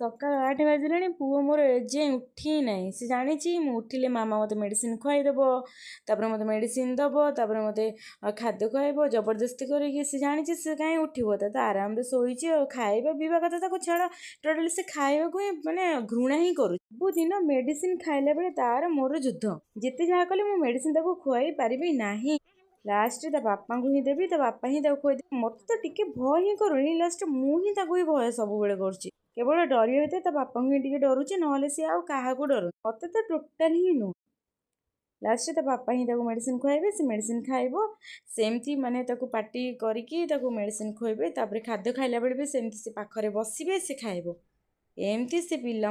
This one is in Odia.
ସକାଳ 8 ବାଜିଲାଣି, ପୁଅ ମୋର ଏଯାଏଁ ଉଠି ନାହିଁ। ସେ ଜାଣିଛି ମୁଁ ଉଠିଲେ ମାମା ମୋତେ ମେଡ଼ିସିନ ଖୁଆଇଦେବ, ତାପରେ ମୋତେ ମେଡ଼ିସିନ ଦେବ, ତାପରେ ମୋତେ ଖାଦ୍ୟ ଖୁଆଇବ ଜବରଦସ୍ତି କରିକି। ସେ ଜାଣିଛି, ସେ କାହିଁ ଉଠିବ? ତା ତ ଆରାମରେ ଶୋଇଛି। ଆଉ ଖାଇବା ପିଇବା କଥା ତାକୁ ଛାଡ଼, ଟୋଟାଲି ସେ ଖାଇବାକୁ ହିଁ ମାନେ ଘୃଣା ହିଁ କରୁଛି। ସବୁଦିନ ମେଡ଼ିସିନ ଖାଇଲା ବେଳେ ତାର ମୋର ଯୁଦ୍ଧ। ଯେତେ ଯାହା କଲେ ମୁଁ ମେଡ଼ିସିନ ତାକୁ ଖୁଆଇ ପାରିବି ନାହିଁ। ଲାଷ୍ଟରେ ତା ବାପାଙ୍କୁ ହିଁ ଦେବି, ତା ବାପା ହିଁ ତାକୁ ଖୁଆଇ। ମୋତେ ତ ଟିକେ ଭୟ ହିଁ କରୁନି। ଲାଷ୍ଟ ମୁଁ ହିଁ ତାକୁ ହିଁ ଭୟ ସବୁବେଳେ କରୁଛି। କେବଳ ଡରିବା ଭିତରେ ତା ବାପାଙ୍କୁ ହିଁ ଟିକେ ଡରୁଛି, ନହେଲେ ସିଏ ଆଉ କାହାକୁ ଡରୁନି। ମୋତେ ତ ଟୋଟାଲି ହିଁ ନୁହଁ। ଲାଷ୍ଟରେ ତା ବାପା ହିଁ ତାକୁ ମେଡ଼ିସିନ ଖୁଆଇବେ, ସେ ମେଡ଼ିସିନ ଖାଇବ। ସେମିତି ମାନେ ତାକୁ ପାଟି କରିକି ତାକୁ ମେଡ଼ିସିନ ଖୁଆଇବେ। ତାପରେ ଖାଦ୍ୟ ଖାଇଲା ବେଳେ ବି ସେମିତି ସେ ପାଖରେ ବସିବେ, ସେ ଖାଇବ। ଏମିତି ସେ ପିଲା